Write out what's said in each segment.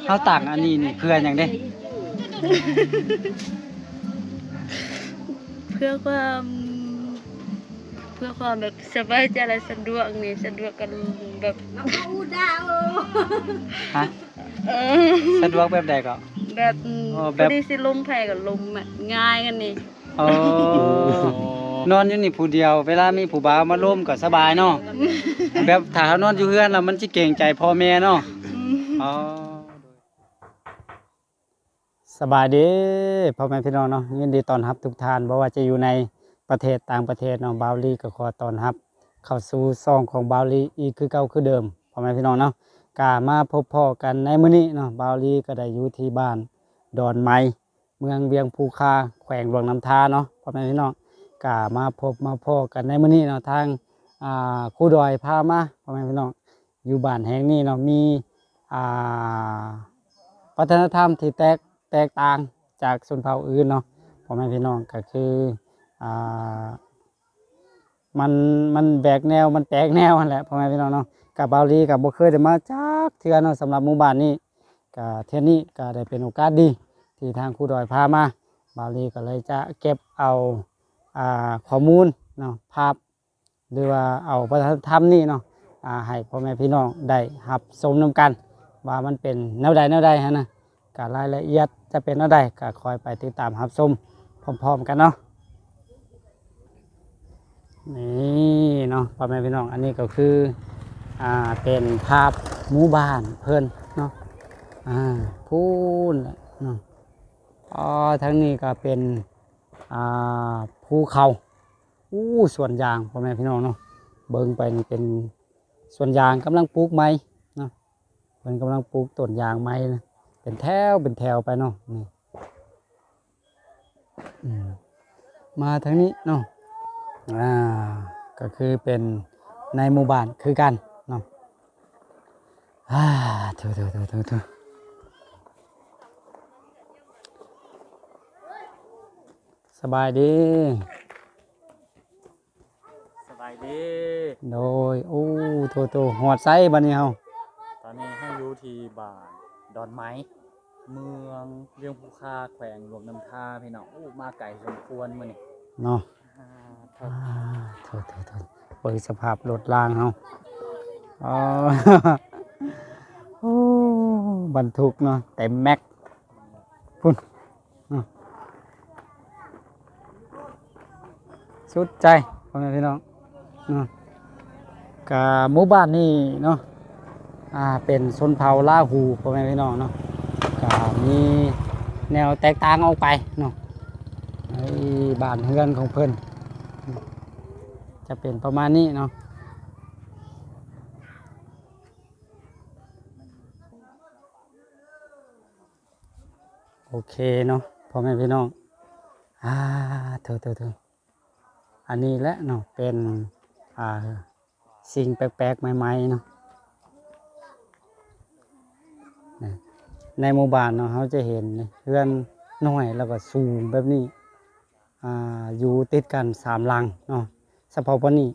ເຮົາຕັ້ງອັນນີ້ນີ້ເພື່ອຫຍັງເດ້? ເພື່ອຄວາມ ເພື່ອຄວາມແບບສະບາຍໃຈ ແລະ ສະດວກນີ້ ສະດວກກັນແບບ ຮະ? ເອີ ສະດວກແບບໃດກໍ? ແບບ ອໍ ແບບ ພໍດີຊິລົມໃຜກໍລົມ ແບບງ່າຍກັນນີ້. ອໍ ນອນຢູ່ນີ້ຜູ້ດຽວ ເວລາມີຜູ້ບ່າວມາລົມກໍສະບາຍເນາະ. ແບບຖ້າເຮົານອນຢູ່ເຮືອນແລ້ວມັນຊິເກງໃຈພໍ່ແມ່ເນາະ. ອືມ ອໍ ສະບາຍດີພໍ່ແມ່ພີ່ນ້ອງເນາະ, ຍິນດີຕ້ອນຮັບທຸກທ່ານ ບໍ່ວ່າຈະຢູ່ໃນປະເທດຕ່າງປະເທດເນາະ. ບ່າວລີກໍຂໍຕ້ອນຮັບເຂົ້າສູ່ຊ່ອງຂອງບ່າວລີອີກຄືເກົ່າຄືເດີມ ພໍ່ແມ່ພີ່ນ້ອງເນາະ. ກະມາພົບພໍ້ກັນໃນມື້ນີ້ເນາະ, ບ່າວລີກໍໄດ້ຢູ່ທີ່ບ້ານດອນໄມ້ ເມືອງວຽງພູຄາ ແຂວງຫຼວງນ້ຳທາເນາະ ພໍ່ແມ່ພີ່ນ້ອງ. ກະມາພົບມາພໍ້ກັນໃນມື້ນີ້ເນາະ, ທາງ ອ່າ ຄູດອຍພາມາ ພໍ່ແມ່ພີ່ນ້ອງ. ຢູ່ບ້ານແຫ່ງນີ້ເນາະ ມີ ອ່າ ວັດທະນະທຳທີ່ແຕກ ແຕກຕ່າງຈາກຊົນເຜົ່າອື່ນເນາະ ພໍ່ແມ່ພີ່ນ້ອງ. ກໍຄື ອ່າ ມັນ ມັນແບກແນວ ມັນແປກແນວຫັ້ນແຫຼະ ພໍ່ແມ່ພີ່ນ້ອງເນາະ. ກະບ່າວລີກໍບໍ່ເຄີຍໄດ້ມາຈັກເທື່ອເນາະ ສຳລັບໝູ່ບ້ານນີ້. ກະເທື່ອນີ້ກໍໄດ້ເປັນໂອກາດດີທີ່ທາງຄູດອຍພາມາ, ບ່າວລີກໍເລີຍຈະເກັບເອົາ ອ່າ ຂໍ້ມູນເນາະ ພາບ ຫຼືວ່າເອົາວັດທະນະທຳນີ້ເນາະ ອ່າ ໃຫ້ພໍ່ແມ່ພີ່ນ້ອງໄດ້ຮັບຊົມນຳກັນ ວ່າມັນເປັນແນວໃດແນວໃດຫັ້ນນະ. ກະລາຍລະອຽດຈະເປັນແນວໃດ ກະຄອຍໄປຕິດຕາມຮັບຊົມພ້ອມໆກັນເນາະ. ນີ້ເນາະ ພໍ່ແມ່ພີ່ນ້ອງ, ອັນນີ້ກໍຄື ອ່າ ເປັນພາບໝູ່ບ້ານເພິ່ນເນາະ. ອ່າ ພຸ້ນແຫຼະເນາະ. ອໍ ທາງນີ້ກໍເປັນ ອ່າ ພູເຂົາ. ອູ້ ສວນຢາງ ພໍ່ແມ່ພີ່ນ້ອງເນາະ, ເບິ່ງໄປນີ້ເປັນສວນຢາງກຳລັງປູກໃໝ່ເນາະ. ເພິ່ນກຳລັງປູກຕົ້ນຢາງໃໝ່ນະ ເປັນແຖວເປັນແຖວໄປເນາະ. ນີ້ ອືມ ມາທາງນີ້ເນາະ ອ່າ ກໍຄືເປັນໃນໝູ່ບ້ານຄືກັນເນາະ. ອ່າ ໂຖໆໆໆ ສະບາຍດີ. ສະບາຍດີ. ໂດຍ. ໂອ້ ໂຖໆ ຮອດໃສບາດນີ້ເຮົາ? ຕອນນີ້ເຮົາຢູ່ທີ່ບ້ານດອນໄມ້ ເມືອງວຽງພູຄາ ແຂວງຫຼວງນ້ຳທາ ພີ່ນ້ອງ. ໂອ້ ມາໄກສົມຄວນມື້ນີ້ເນາະ. ອ່າ ໂຖ ອ່າ ໂຖໆໆ ເບິ່ງສະພາບລົດລາງເຮົາ. ອໍ ໂອ້ ບັນທຸກເນາະ ເຕັມແມັກ ພຸ້ນ. ອືມ ສຸດໃຈ ພໍ່ແມ່ພີ່ນ້ອງເນາະ. ກະໝູ່ບ້ານນີ້ເນາະ ອ່າ ເປັນຊົນເຜົ່າລາหู່ ພໍ່ແມ່ພີ່ນ້ອງເນາະ, ກະມີແນວແຕກຕ່າງອອກໄປເນາະ. ໃນບ້ານເຮືອນຂອງເພິ່ນຈະເປັນປະມານນີ້ເນາະ. ໂອເຄເນາະ ພໍ່ແມ່ພີ່ນ້ອງ. ອ່າ ໂຖໆໆ ອັນນີ້ແຫຼະເນາະ ເປັນ ອ່າ ສິ່ງແປກໆໃໝ່ໆເນາະ. ໃນໝູ່ບ້ານເນາະ ເຮົາຈະເຫັນເຮືອນນ້ອຍ ແລ້ວກໍສູງແບບນີ້ ອ່າ ຢູ່ຕິດກັນສາມຫຼັງເນາະ ສະເພາະບ່ອນນີ້,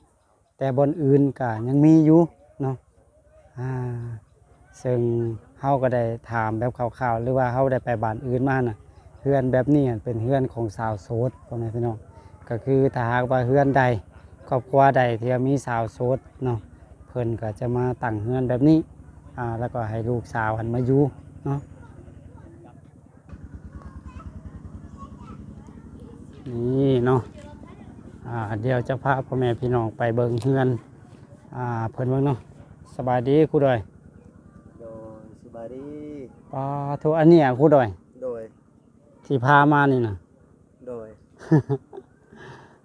ແຕ່ບ່ອນອື່ນກະຍັງມີຢູ່ເນາະ. ອ່າ ເຊິ່ງເຮົາກໍໄດ້ຖາມແບບຄ່າວໆ ຫຼືວ່າເຮົາໄດ້ໄປບ້ານອື່ນມານະ, ເຮືອນແບບນີ້ເປັນເຮືອນຂອງສາວໂສດ ພໍ່ແມ່ພີ່ນ້ອງ. ກໍຄືຖ້າຫາກວ່າເຮືອນໃດ ຄອບຄົວໃດທີ່ວ່າມີສາວໂສດເນາະ ເພິ່ນກໍຈະມາຕັ້ງເຮືອນແບບນີ້ ອ່າ ແລ້ວກໍໃຫ້ລູກສາວຫັ້ນມາຢູ່ເນາະ. ນີ້ເນາະ ອ່າ ດຽວຈະພາພໍ່ແມ່ພີ່ນ້ອງໄປເບິ່ງເຮືອນ ອ່າ ເພິ່ນເບິ່ງເນາະ. ສະບາຍດີຄູດອຍ. ໂດຍ ສະບາຍດີ. ປາໂທ ອັນນີ້ຫຍັງຄູດອຍ? ໂດຍ. ທີ່ພາມານີ້ນະ? ໂດຍ.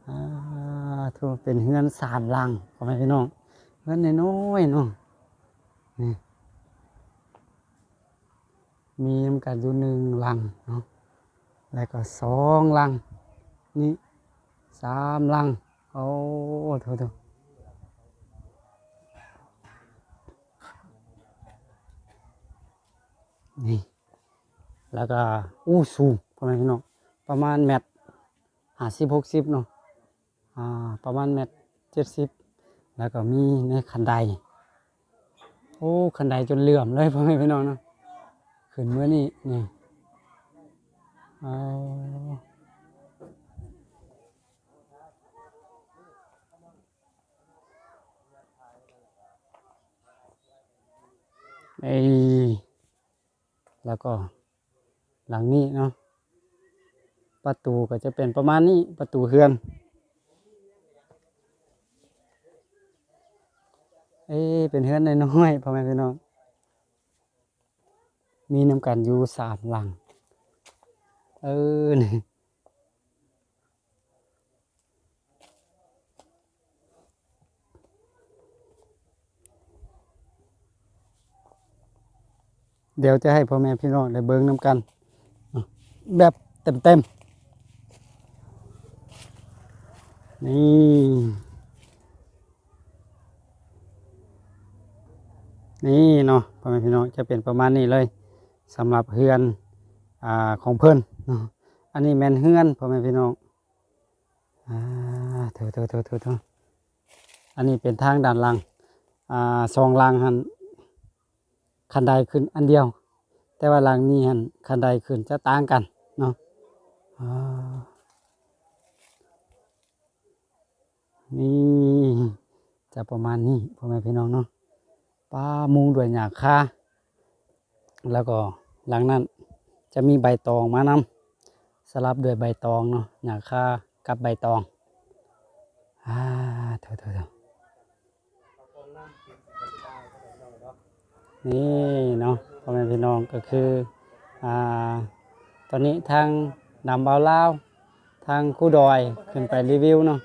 ອາໂທ ເປັນເຮືອນສາມຫຼັງ ພໍ່ແມ່ພີ່ນ້ອງ, ເຮືອນນ້ອຍໆເນາະ. ນີ້ ມີນຳກັນຢູ່ໜຶ່ງຫຼັງເນາະ ແລ້ວກໍສອງຫຼັງ ນີ້ສາມຫຼັງ. ໂອ້ ໂທໆ ນີ້ ແລ້ວກໍ ອູ້ ສູງ ພໍ່ແມ່ພີ່ນ້ອງ, ປະມານແມັດຫ້າສິບ ຫົກສິບເນາະ. ອ່າ ປະມານແມັດເຈັດສິບ ແລ້ວກໍມີໃນຄັນໄດ. ໂອ້ ຄັນໄດຈົນເຫຼື້ອມເລີຍ ພໍ່ແມ່ພີ່ນ້ອງເນາະ. ຂຶ້ນມື້ນີ້ນີ້ ເອົາ ເອີ ແລ້ວກໍຫຼັງນີ້ເນາະ ປະຕູກໍຈະເປັນປະມານນີ້ ປະຕູເຮືອນ. ເອີ ເປັນເຮືອນນ້ອຍໆ ພໍ່ແມ່ພີ່ນ້ອງ ມີນຳກັນຢູ່ສາມຫຼັງ. ເອີ ນີ້ ດຽວຈະໃຫ້ພໍ່ແມ່ພີ່ນ້ອງໄດ້ເບິ່ງນຳກັນ ແບບເຕັມໆ ນີ້ ນີ້ເນາະ ພໍ່ແມ່ພີ່ນ້ອງ ຈະເປັນປະມານນີ້ເລີຍ ສຳລັບເຮືອນ ອ່າ ຂອງເພິ່ນເນາະ. ອັນນີ້ແມ່ນເຮືອນ ພໍ່ແມ່ພີ່ນ້ອງ ອ່າ ໂຖໆໆໆ ອັນນີ້ເປັນທາງດ້ານຫຼັງ ອ່າ ສອງຫຼັງຫັ້ນ ຄັນໄດຂຶ້ນອັນດຽວ ແຕ່ວ່າຫຼັງນີ້ຫັ້ນຄັນໄດຂຶ້ນຈະຕ່າງກັນເນາະ. ອ່າ ນີ້ຈະປະມານນີ້ ພໍ່ແມ່ພີ່ນ້ອງເນາະ. ປ້າ ມຸງດ້ວຍຫຍ້າຄາ ແລ້ວກໍຫຼັງນັ້ນຈະມີໃບຕອງມານຳ ສະຫຼັບດ້ວຍໃບຕອງເນາະ ຫຍ້າຄາກັບໃບຕອງ. ອ່າ ໂຖໆໆ ນີ້ເນາະ ພໍ່ແມ່ພີ່ນ້ອງ ກໍຄື ອ່າ ຕອນນີ້ທາງນຳບ່າວລາວ ທາງຄູດອຍຂຶ້ນໄປຣີວິວເນາະ.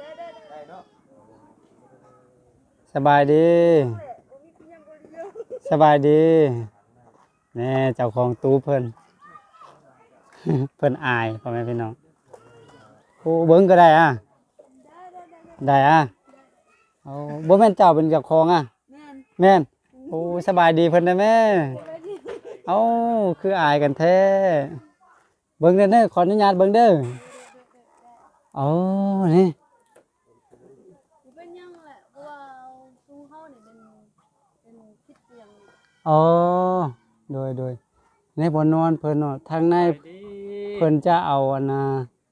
ສະບາຍດີ ສະບາຍດີ. ແນ່ ເຈົ້າຂອງຕູ້ເພິ່ນ ເພິ່ນອາຍ ພໍ່ແມ່ພີ່ນ້ອງ. ໂອ້ ເບິ່ງກໍໄດ້ອະ ໄດ້ອະ. ໂອ້ ບໍ່ແມ່ນເຈົ້າເປັນເຈົ້າຂອງອະ? ແມ່ນ ແມ່ນ. ໂອ້ ສະບາຍດີເພິ່ນແດ່ແມ່. ສະບາຍດີ. ເອົ້າ ຄືອາຍກັນແທ້. ເບິ່ງເດີ ຂໍອະນຸຍາດເບິ່ງເດີ. ໂອ້ ນີ້ ບໍ່ເປັນຫຍັງແຫຼະ ເພາະວ່າສູ່ເຮົານີ້ເປັນ ເປັນຜິດຫຍັງ. ອໍ ໂດຍໆ ໃນບ່ອນນອນເພິ່ນເນາະ ທາງໃນ ສະບາຍດີ ເພິ່ນຈະເອົາອັນນ່າ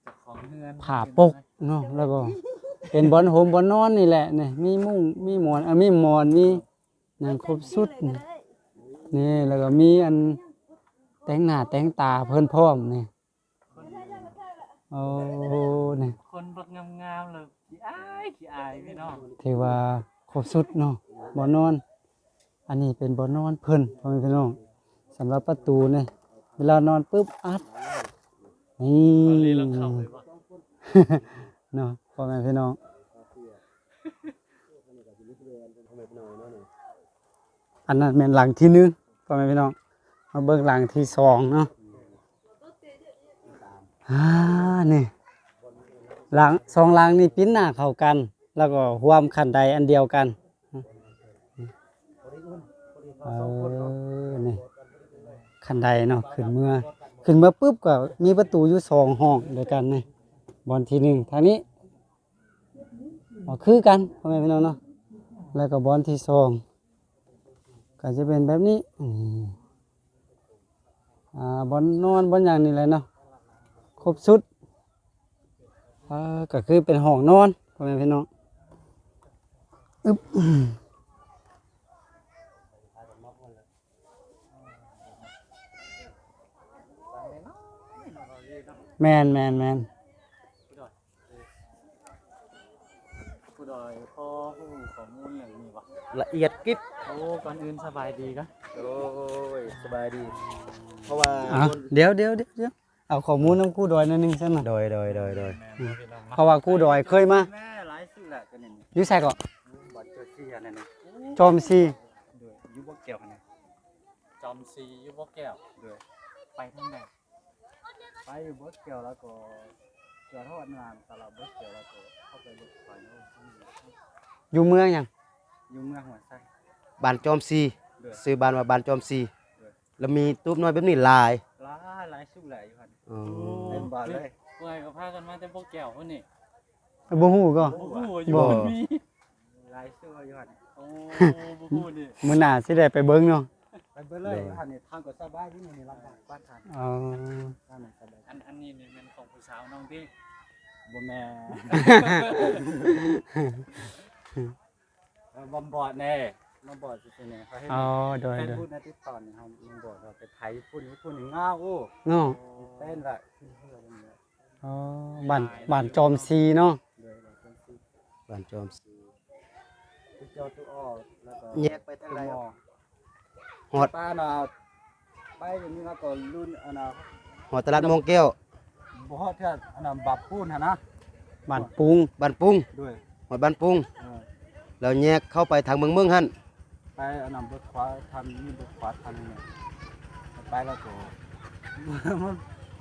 ເຈົ້າຂອງເຮືອນ ຜ້າປົກເນາະ ແລ້ວກໍເປັນບ່ອນຫົ່ມບ່ອນນອນນີ້ແຫຼະ. ນີ້ ມີມຸ້ງ ມີໝອນ ເອີ ມີໝອນ ມີຫຍັງຄົບຊຸດນີ້. ນີ້ ແລ້ວກໍມີອັນແຕ່ງໜ້າແຕ່ງຕາເພິ່ນພ້ອມນີ້. ໂອ້ ນີ້ ຄົນບັກງາມໆ ແລ້ວຂີ້ອາຍ ຂີ້ອາຍພີ່ນ້ອງ. ຖືວ່າຄົບຊຸດເນາະ ບ່ອນນອນ. ອັນນີ້ເປັນບ່ອນນອນເພິ່ນ ພໍ່ແມ່ພີ່ນ້ອງ. ສຳລັບປະຕູນີ້ ເວລານອນປຶບ ອັດ ນີ້ ເນາະ ພໍ່ແມ່ພີ່ນ້ອງ. ອັນນັ້ນແມ່ນຫຼັງທີໜຶ່ງ ພໍ່ແມ່ພີ່ນ້ອງ. ມາເບິ່ງຫຼັງທີສອງເນາະ. ອ່າ ນີ້ ຫຼັງ ສອງຫຼັງນີ້ປິ່ນໜ້າເຂົ້າກັນ ແລ້ວກໍຮ່ວມຄັນໄດອັນດຽວກັນ. ເອີ ນີ້ ຄັນໄດເນາະ ຂຶ້ນເມືອ ຂຶ້ນເມືອປຶບ ກໍມີປະຕູຢູ່ສອງຫ້ອງດ້ວຍກັນນີ້. ບ່ອນທີໜຶ່ງທາງນີ້ ກໍຄືກັນ ພໍ່ແມ່ພີ່ນ້ອງເນາະ. ແລ້ວກໍບ່ອນທີສອງ ກໍຈະເປັນແບບນີ້. ອືມ ອ່າ ບ່ອນນອນ ບ່ອນຫຍັງນີ້ແຫຼະເນາະ ຄົບຊຸດ. ເອີ ກໍຄືເປັນຫ້ອງນອນ ພໍ່ແມ່ພີ່ນ້ອງ. ອຶບ ແມ່ນໆໆ. ຜູ້ດອຍພໍຮູ້ຂໍ້ມູນເລື່ອງນີ້ບໍ່? ລະອຽດກິບ. ໂອ້ ກ່ອນອື່ນສະບາຍດີກ່ອນ. ໂອ້ຍ ສະບາຍດີ. ເພາະວ່າ ອ້າວ ດຽວໆໆ ເອົາຂໍ້ມູນນຳຄູດອຍໜ້ອຍໜຶ່ງຊັ້ນນະ. ໂດຍໆໆໆ. ແມ່ນບໍ່ພີ່ນ້ອງເນາະ ເພາະວ່າຄູດອຍເຄີຍມາ. ແມ່ນຫຼາຍສຸດແຫຼະຕົວນີ້. ຢູ່ໃສເກາະ? ບໍ່ເຈີເສຍນັ້ນນະ. ຈອມສີ່. ໂດຍ ຢູ່ບໍ່ແກ້ວຫັ້ນນະ. ຈອມສີ່ຢູ່ບໍ່ແກ້ວ. ໂດຍ ໄປທາງໃດ? ໄປຢູ່ບໍ່ແກ້ວ ແລ້ວກໍຈອດຮອດນານຕະຫຼາດບໍ່ແກ້ວ ແລ້ວກໍເຂົ້າໄປລົດໄຟ. ຢູ່ເມືອງຫຍັງ? ຢູ່ເມືອງຫົວໄຊ. ບ້ານຈອມສີ່. ໂດຍ ຊື່ບ້ານວ່າບ້ານຈອມສີ່. ໂດຍ ແລ້ວມີຕູບນ້ອຍແບບນີ້ຫຼາຍ? ຫຼາຍ ຫຼາຍສຸດຫຼາຍຢູ່ຫັ້ນ. ອໍ ເຕັມບ້ານເລີຍ. ເອື້ອຍກໍພາກັນມາແຕ່ບໍ່ແກ້ວພຸ້ນນີ້. ບໍ່ຮູ້ກໍ? ບໍ່ຮູ້ຢູ່ ບໍ່ ມັນມີ ຫຼາຍສຸດຢູ່ຫັ້ນ. ໂອ້ ບໍ່ຮູ້ນີ້. ມື້ໜ້າຊິໄດ້ໄປເບິ່ງເນາະ. ໄປເບິ່ງເລີຍ ໂດຍ ຢູ່ຫັ້ນນີ້ ທາງກໍສະບາຍຢູ່ ນີ້ລຳບາກກວ່າທາງ ອໍ ທາງນີ້ສະບາຍ ອັນ ອັນນີ້ນີ້ແມ່ນຂອງຜູ້ສາວນ້ອງຕິ? ບໍ່ແມ່ນ ເອີ ບອມບອດແນ່ ບອມບອດຊື່ໆແນ່ ເຂົາເຫັນ ອໍ ໂດຍ ເຟສບຸກໃນຕິກຕອກນີ້ ເຮົາບອມບອດ ເຮົາໄປໄຖຢູ່ພຸ້ນ ຢູ່ພຸ້ນນີ້ງາມ ໂອ້ ເນາະ ເຕັ້ນລະ ຂຶ້ນເຮືອນີ້ ອໍ ບ້ານ ບ້ານຈອມຊີເນາະ ໂດຍ ບ້ານຈອມຊີ ບ້ານຈອມຊີ ຕິດຈອດຕູ້ອອກ ແລ້ວກໍແຍກໄປທາງໃດ ຮອດ ໄປອັນນ່າ ໄປນີ້ແລ້ວກໍລຸ້ນອັນນ່າ ຮອດຕະຫຼາດມ່ວງແກ້ວ ບໍ່ຮອດເທື່ອ ອັນນ່າ ບາບປູນຫັ້ນນະ ບ້ານປຸງ ບ້ານປຸງ ໂດຍ ຮອດບ້ານປຸງ ເອີ ແລ້ວແຍກເຂົ້າໄປທາງເມືອງເມືອງຫັ້ນ ໄປອັນນັ້ນເບິ່ງຂວາທາງນີ້ ເບິ່ງຂວາທາງນີ້ ໄປແລ້ວກໍ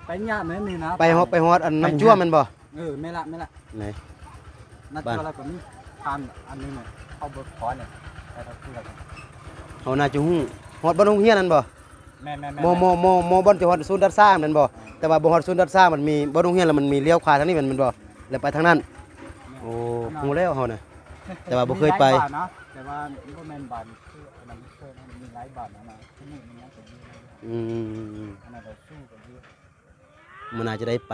ໄປຍາກແນວນີ້ນະ ໄປຮອດ ໄປຮອດອັນນ້ຳຈວມແມ່ນບໍ່? ເອີ ແມ່ນລະ ແມ່ນລະ ນີ້ ນ້ຳຈວມແລ້ວກໍມີທາງອັນນີ້ນະ ເຂົ້າເບິ່ງຂວານີ້ ໄປທາງເພື່ອນ ເຮົາໜ້າຈະຮູ້ ຮອດບ່ອນໂຮງຮຽນນັ້ນບໍ່? ແມ່ນໆໆ ໝໍ ໝໍ ໝໍ ໝໍບ່ອນຈະຮອດສູນຕັດຊ້າງນັ້ນບໍ່? ເອີ ແຕ່ວ່າບໍ່ຮອດສູນຕັດຊ້າງ ມັນມີບ່ອນໂຮງຮຽນ ແລ້ວມັນມີລ້ຽວຂວາທາງນີ້ແມ່ນ ແມ່ນບໍ່? ແລ້ວໄປທາງນັ້ນ ແມ່ນ ໂອ້ ຮູ້ແລ້ວເຮົານະ ແຕ່ວ່າບໍ່ເຄີຍໄປ ມີຫຼາຍບ້ານນະ ແຕ່ວ່າບໍ່ແມ່ນບ້ານຄືອັນນັ້ນ ມີຫຼາຍບ້ານຫັ້ນນະ ຄືມື້ນີ້ຍັງເປັນຢູ່ ອືມ ອັນນັ້ນກໍສູ້ກັນຢູ່ ມື້ໜ້າຈະໄດ້ໄປ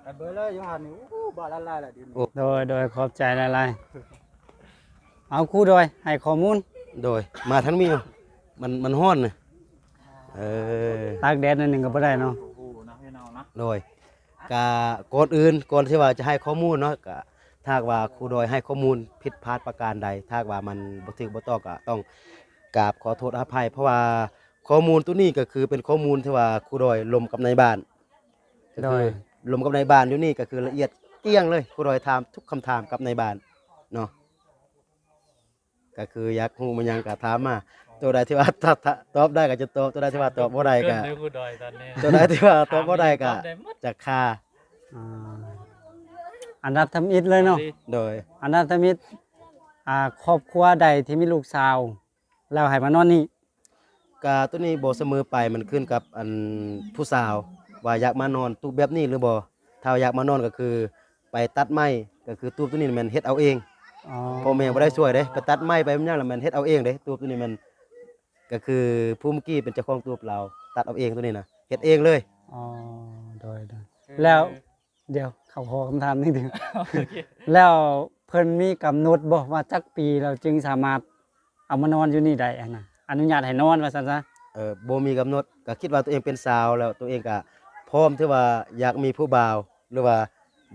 ໄປເບິ່ງເລີຍຢູ່ຫັ້ນນີ້ ໂອ້ ບ້ານຫຼາຍໆລະດຽວນີ້ ໂອ້ ໂດຍ ໂດຍ ຂອບໃຈຫຼາຍໆ ເອົາ ຄູດອຍໃຫ້ຂໍ້ມູນ ໂດຍ ມາທາງນີ້ເນາະ ມັນ ມັນຮ້ອນນະ ເອີ ຕາກແດດໜ້ອຍໜຶ່ງກໍບໍ່ໄດ້ເນາະ ໂດຍ ກະກ່ອນອື່ນ ກ່ອນທີ່ວ່າຈະໃຫ້ຂໍ້ມູນເນາະ ກະຖ້າຫາກວ່າຄູດອຍໃຫ້ຂໍ້ມູນຜິດພາດປະການໃດ ຖ້າຫາກວ່າມັນບໍ່ຖືກບໍ່ຕ້ອງ ກະຕ້ອງກາບຂໍໂທດອະໄພ ເພາະວ່າຂໍ້ມູນໂຕນີ້ກໍຄືເປັນຂໍ້ມູນທີ່ວ່າຄູດອຍລົມກັບນາຍບ້ານ ກໍຄື ໂດຍ ລົມກັບນາຍບ້ານຢູ່ນີ້ ກໍຄືລະອຽດກ້ຽງເລີຍ ຄູດອຍຖາມທຸກຄຳຖາມກັບນາຍບ້ານເນາະ ກໍຄືຢາກຮູ້ມາຫຍັງກໍຖາມມາ ໂຕໃດທີ່ວ່າ ຕອບ ຕອບໄດ້ກໍຈະຕອບ ໂຕໃດທີ່ວ່າຕອບບໍ່ໄດ້ກໍ ໂຕໃດທີ່ວ່າຕອບບໍ່ໄດ້ກໍຈະຄາ ອ່າ ອັນດັບທຳອິດເລີຍເນາະ ໂດຍ ອັນດັບທຳອິດ ອ່າ ຄອບຄົວໃດທີ່ມີລູກສາວ ແລ້ວໃຫ້ມານອນນີ້ ກະໂຕນີ້ບໍ່ສະເໝີໄປ ມັນຂຶ້ນກັບອັນຜູ້ສາວວ່າຢາກມານອນຕູບແບບນີ້ຫຼືບໍ່ ຖ້າວ່າຢາກມານອນກໍຄືໄປຕັດໄມ້ ກໍຄືຕູບໂຕນີ້ແມ່ນເຮັດເອົາເອງ ອໍ ພໍ່ແມ່ບໍ່ໄດ້ຊ່ວຍເດ້ ໄປຕັດໄມ້ໄປຫຍັງລະແມ່ນເຮັດເອົາເອງເດ້ ຕູບໂຕນີ້ແມ່ນ ກໍຄືຜູ້ເມື່ອກີ້ເປັນເຈົ້າຂອງຕູບລາວຕັດເອົາເອງໂຕນີ້ນະ ເຮັດເອງເລີຍ ອໍ ໂດຍໆ ແລ້ວ ດຽວ ເຂົາຂໍຄຳຖາມໜຶ່ງ ໂອເຄ ແລ້ວເພິ່ນມີກຳນົດບໍ່ວ່າຈັກປີແລ້ວຈຶ່ງສາມາດເອົາມານອນຢູ່ນີ້ໄດ້ຫັ້ນນະ ອະນຸຍາດໃຫ້ນອນວ່າຊັ້ນຊະ? ເອີ ບໍ່ມີກຳນົດ ກະຄິດວ່າຕົວເອງເປັນສາວແລ້ວ ຕົວເອງກະພ້ອມທີ່ວ່າຢາກມີຜູ້ບ່າວ ຫຼືວ່າ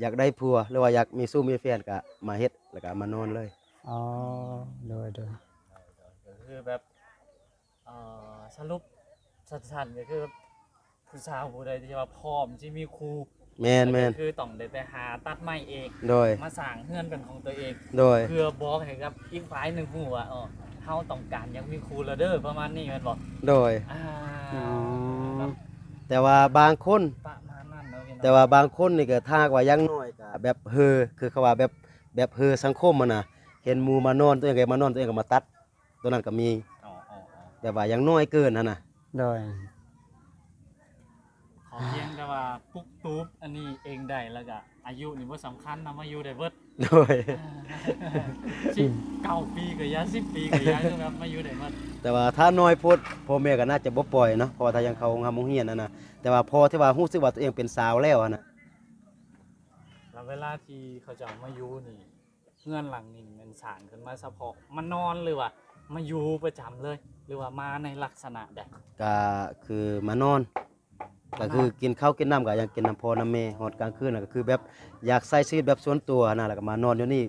ຢາກໄດ້ຜົວ ຫຼືວ່າຢາກມີຊູ້ມີແຟນ ກະມາເຮັດ ແລ້ວກະມານອນເລີຍ ອໍ ໂດຍໆ ກໍຄືແບບ ເອີ ສະຫຼຸບສັ້ນໆ ກໍຄືຜູ້ສາວຜູ້ໃດທີ່ວ່າພ້ອມຊິມີຄູ່ ແມ່ນໆ ກໍຄືຕ້ອງໄດ້ໄປຫາຕັດໄມ້ເອງ ໂດຍ ມາສ້າງເຮືອນເປັນຂອງຕົວເອງ ໂດຍ ເພື່ອບອກໃຫ້ກັບອີກຝ່າຍໜຶ່ງຮູ້ວ່າ ເອີ ເຮົາຕ້ອງການຢາກມີຄູ່ແລ້ວເດີ ປະມານນີ້ແມ່ນບໍ່? ໂດຍ ອ່າ ອໍ ແຕ່ວ່າບາງຄົນ ປະມານນັ້ນເນາະ ແຕ່ວ່າບາງຄົນນີ້ກໍຖ້າຫາກວ່າຢ່າງໜ້ອຍກໍແບບເຮີ ຄືເຂົາວ່າແບບ ແບບເຮີສັງຄົມຫັ້ນນະ ເຫັນໝູ່ມານອນ ຕົວເອງກໍມານອນ ຕົວເອງກໍມາຕັດ ໂຕນັ້ນກໍມີ ອໍໆໆ ແບບວ່າຢ່າງໜ້ອຍເກີນຫັ້ນນະ ໂດຍ ຂໍພຽງແຕ່ວ່າປຸກຕູບອັນນີ້ເອງໄດ້ ແລ້ວກະອາຍຸນີ້ບໍ່ສຳຄັນນະ ມາຢູ່ໄດ້ເບິດ ໂດຍ ສິບເກົ້າປີກໍຢ່າ ສິບປີກໍຢ່າ ຄືແບບມາຢູ່ໄດ້ເບິດ ແຕ່ວ່າຖ້ານ້ອຍໂພດ ພໍ່ແມ່ກໍໜ້າຈະບໍ່ປ່ອຍເນາະ ເພາະວ່າຖ້າຍັງເຂົ້າໂຮງຮ່ຳໂຮງຮຽນຫັ້ນນະ ແຕ່ວ່າພໍທີ່ວ່າຮູ້ສຶກວ່າຕົວເອງເປັນສາວແລ້ວຫັ້ນນະ ແລ້ວເວລາທີ່ເຂົາເຈົ້າມາຢູ່ນີ້ ເຮືອນຫຼັງນີ້ແມ່ນສ້າງຂຶ້ນມາສະເພາະມານອນ ຫຼືວ່າມາຢູ່ປະຈຳເລີຍ ຫຼືວ່າມາໃນລັກສະນະໃດ? ກະຄືມານອນ ກະຄືກິນເຂົ້າກິນນ້ຳກະຍັງກິນນຳພໍ່ນຳແມ່ ຮອດກາງຄືນນະກະຄືແບບຢາກໃຊ້ຊີວິດແບບສ່ວນຕົວຫັ້ນນະ ແລ້ວກະມານອນຢູ່ນີ້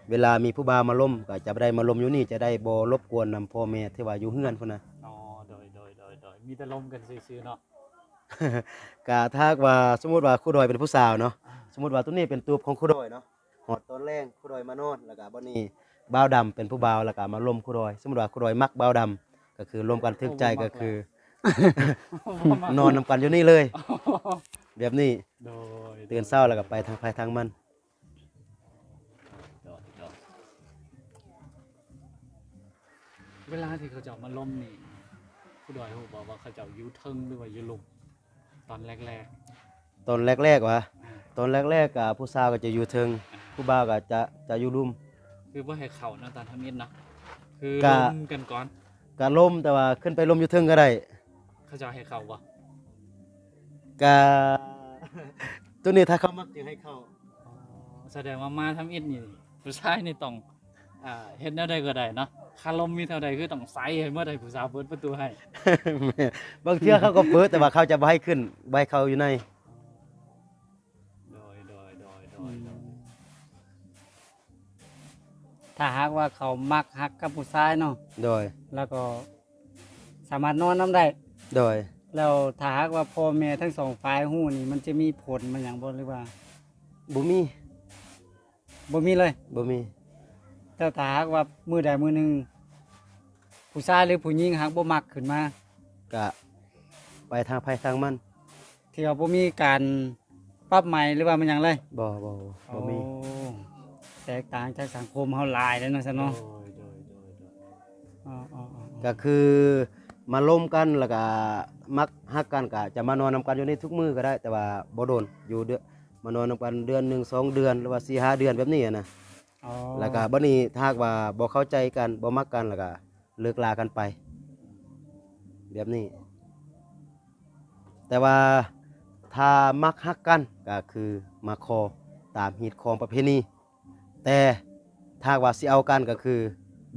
ເວລາມີຜູ້ບ່າວມາລົມກະຈະໄດ້ມາລົມຢູ່ນີ້ ຈະໄດ້ບໍ່ລົບກວນນຳພໍ່ແມ່ທີ່ວ່າຢູ່ເຮືອນພຸ້ນນະ ອໍ ໂດຍໆ ມີແຕ່ລົມກັນຊື່ໆເນາະ ກະຖ້າຫາກວ່າສົມມຸດວ່າຄູດອຍເປັນຜູ້ສາວເນາະ ອ່າ ສົມມຸດວ່າໂຕນີ້ເປັນຕູບຂອງຄູດອຍເນາະ ຮອດຕອນແລງຄູດອຍມານອນ ແລ້ວກະບັດນີ້ບ່າວດຳເປັນຜູ້ບ່າວ ແລ້ວກະມາລົມຄູດອຍ ສົມມຸດວ່າຄູດອຍມັກບ່າວດຳ ກະຄືລົມກັນຖືກໃຈ ກະຄື ນອນນຳກັນຢູ່ນີ້ເລີຍ ແບບນີ້ ໂດຍ ຕື່ນເຊົ້າແລ້ວກະໄປທາງໃຜທາງມັນ ເວລາທີ່ເຂົາເຈົ້າມາລົມນີ້ ຄູດອຍຮູ້ບໍ່ວ່າເຂົາເຈົ້າຢູ່ເທິງ ຫຼືວ່າຢູ່ລຸ່ມ? ຕອນແລກໆ ຕອນແລກໆຫວາ? ອ່າ ຕອນແລກໆກະຜູ້ສາວກໍຈະຢູ່ເທິງ ອ່າ ຜູ້ບ່າວກໍຈະ ຈະຢູ່ລຸ່ມ ຄືບໍ່ໃຫ້ເຂົ້າເນາະ ຕອນທຳອິດເນາະ ຄື ກະ ລົມກັນກ່ອນ ກະລົມ ແຕ່ວ່າຂຶ້ນໄປລົມຢູ່ເທິງກໍໄດ້. ເຂົາເຈົ້າໃຫ້ເຂົ້າບໍ່? ກະ ໂຕນີ້ຖ້າເຂົາມັກຈຶ່ງໃຫ້ເຂົ້າ. ອໍ ສະແດງວ່າມາທຳອິດນີ້ ຜູ້ຊາຍນີ້ຕ້ອງ ອ່າ ເຮັດແນວໃດກໍໄດ້ເນາະ, ຄາລົມມີເທົ່າໃດຄືຕ້ອງໃສ່ໃຫ້ໝົດ ໃຫ້ຜູ້ສາວເປີດປະຕູໃຫ້. ແມ່ນ ບາງເທື່ອເຂົາກໍເປີດ ແຕ່ວ່າເຂົາຈະບໍ່ໃຫ້ຂຶ້ນ ບໍ່ໃຫ້ເຂົ້າຢູ່ໃນ. ໂດຍ ໂດຍ ໂດຍ ໂດຍ ອືມ ໂດຍ. ຖ້າຫາກວ່າເຂົາມັກຮັກກັບຜູ້ຊາຍເນາະ ໂດຍ ແລ້ວກໍສາມາດນອນນຳໄດ້. ໂດຍ ແລ້ວຖ້າຫາກວ່າພໍ່ແມ່ທັງສອງຝ່າຍຮູ້ນີ້ ມັນຈະມີຜົນມາຫຍັງບໍ່ ຫຼືວ່າ? ບໍ່ມີ. ບໍ່ມີເລີຍ? ບໍ່ມີ. ແລ້ວຖ້າຫາກວ່າມື້ໃດມື້ໜຶ່ງ ຜູ້ຊາຍ ຫຼື ຜູ້ຍິງຫາກບໍ່ມັກຂຶ້ນມາ? ກະໄປທາງໃຜທາງມັນ. ທີ່ວ່າບໍ່ມີການປັບໃໝ ຫຼືວ່າມັນຫຍັງເລີຍ? ບໍ່ ບໍ່ ບໍ່ມີ. ໂອ້ ແຕກຕ່າງຈາກສັງຄົມເຮົາຫຼາຍເລີຍເນາະ ຊັ້ນເນາະ. ໂດຍ ໂດຍ ໂດຍ ໂດຍ. ອໍ ອໍ ອໍ ກໍຄືມາລົມກັນ ແລ້ວກໍມັກຮັກກັນ ກໍຈະມານອນນຳກັນຢູ່ນີ້ທຸກມື້ກໍໄດ້ ແຕ່ວ່າບໍ່ດົນ ຢູ່ເດືອນ ມານອນນຳກັນເດືອນໜຶ່ງສອງເດືອນ ຫຼືວ່າສີ່ຫ້າເດືອນແບບນີ້ນະ. ອໍ ແລ້ວກໍບັດນີ້ຖ້າຫາກວ່າບໍ່ເຂົ້າໃຈກັນ ບໍ່ມັກກັນ ແລ້ວກໍເລີກລາກັນໄປ ແບບນີ້. ແຕ່ວ່າຖ້າມັກຮັກກັນ ກໍຄືມາຂໍຕາມຮີດຄອງປະເພນີ, ແຕ່ຖ້າຫາກວ່າຊິເອົາກັນ ກໍຄື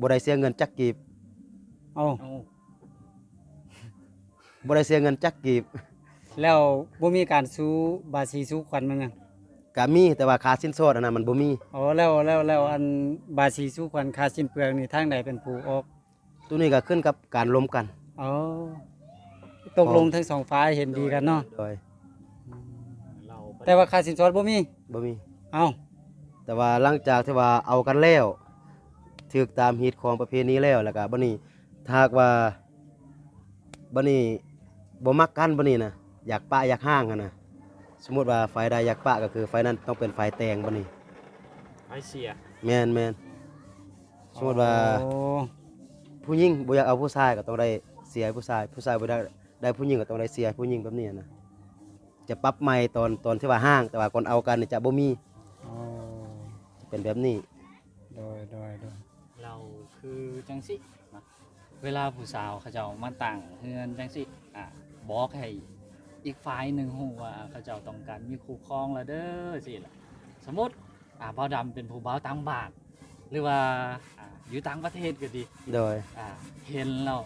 ບໍ່ໄດ້ເສຍເງິນຈັກກີບ. ເອົ້າ ບໍ່ໄດ້ເສຍເງິນຈັກກີບ. ແລ້ວບໍ່ມີການສູ່ບາສີສູ່ຂວັນມັນຫຍັງ? ກະມີ ແຕ່ວ່າຄ່າສິນສອດອັນນັ້ນມັນບໍ່ມີ. ອໍ ແລ້ວ ແລ້ວ ແລ້ວອັນບາສີສູ່ຂວັນ ຄ່າສິ້ນເປືອງນີ້ ທາງໃດເປັນຜູ້ອອກ? ໂຕນີ້ກໍຂຶ້ນກັບການລົມກັນ. ອໍ ຕົກລົງທັງສອງຝ່າຍເຫັນດີກັນເນາະ. ໂດຍ ອືມ ແຕ່ວ່າຄ່າສິນສອດບໍ່ມີ? ບໍ່ມີ. ເອົ້າ ແຕ່ວ່າຫຼັງຈາກທີ່ວ່າເອົາກັນແລ້ວ ຖືກຕາມຮີດຄອງປະເພນີແລ້ວ ແລ້ວກະບັດນີ້ ຖ້າຫາກວ່າ ບັດນີ້ບໍ່ມັກກັນ ບັດນີ້ນະ ຢາກປະຢາກຮ້າງຫັ້ນນະ, ສົມມຸດວ່າຝ່າຍໃດຢາກປະ ກໍຄືຝ່າຍນັ້ນຕ້ອງເປັນຝ່າຍແຕ່ງ. ບັດນີ້ ຝ່າຍເສຍ. ແມ່ນໆ. ສົມມຸດວ່າ ໂອ້ ຜູ້ຍິງບໍ່ຢາກເອົາຜູ້ຊາຍ ກໍຕ້ອງໄດ້ເສຍໃຫ້ຜູ້ຊາຍ, ຜູ້ຊາຍບໍ່ຢາກໄດ້ຜູ້ຍິງ ກໍຕ້ອງໄດ້ເສຍໃຫ້ຜູ້ຍິງ ແບບນີ້ນະ. ຈະປັບໃໝຕອນ ຕອນທີ່ວ່າຮ້າງ ແຕ່ວ່າກ່ອນເອົາກັນນີ້ຈະບໍ່ມີ. ອໍ ຈະເປັນແບບນີ້. ໂດຍ ໂດຍ ໂດຍ. ແລ້ວຄືຈັ່ງຊີ້ເນາະ ເວລາຜູ້ສາວເຂົາເຈົ້າມາຕັ້ງເຮືອນຈັ່ງຊີ້ ອາ ບອກໃຫ້ອີກຝ່າຍໜຶ່ງຮູ້ວ່າເຂົາເຈົ້າຕ້ອງການມີຄູ່ຄອງແລ້ວເດີ ຊີ້ລະ. ສົມມຸດ ອາ ບ່າວດຳເປັນຜູ້ບ່າວຕ່າງບ້ານ ຫຼືວ່າ ອາ ຢູ່ຕ່າງປະເທດກໍດີ. ໂດຍ. ອາ ເຫັນແລ້ວ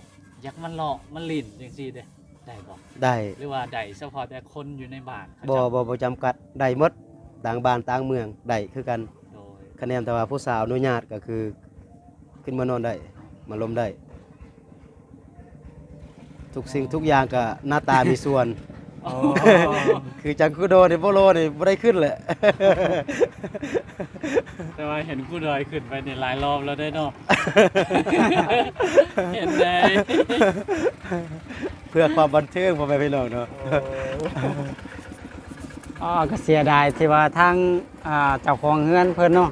ຢາກມາເລາະມາຫຼິ້ນຈັ່ງຊີ້ເດ້ ໄດ້ບໍ່? ໄດ້. ຫຼືວ່າໄດ້ສະເພາະແຕ່ຄົນຢູ່ໃນບ້ານເຂົາ? ບໍ່ ເຈົ້າ ບໍ່ ບໍ່ຈຳກັດ ໄດ້ໝົດ ຕ່າງບ້ານຕ່າງເມືອງໄດ້ຄືກັນ. ໂດຍ. ຄະແນນແຕ່ວ່າຜູ້ສາວອະນຸຍາດ ກໍຄືຂຶ້ນມານອນໄດ້ ມາລົມໄດ້. ທຸກສິ່ງທຸກຢ່າງກໍໜ້າຕາມີສ່ວນ. ອໍ ຄືຈັ່ງຄູດອຍນີ້ ບໍ່ຫຼໍ່ນີ້ບໍ່ໄດ້ຂຶ້ນແຫຼະ. ແຕ່ວ່າເຫັນຄູດອຍຂຶ້ນໄປນີ້ຫຼາຍລອບແລ້ວເດ້ເນາະ. ເຫັນໄດ໋ ເພື່ອຄວາມບັນເທີງ ພໍ່ແມ່ພີ່ນ້ອງເນາະ. ໂອ້ ອໍ ກໍເສຍດາຍທີ່ວ່າທາງ ອ່າ ເຈົ້າຂອງເຮືອນເພິ່ນເນາະ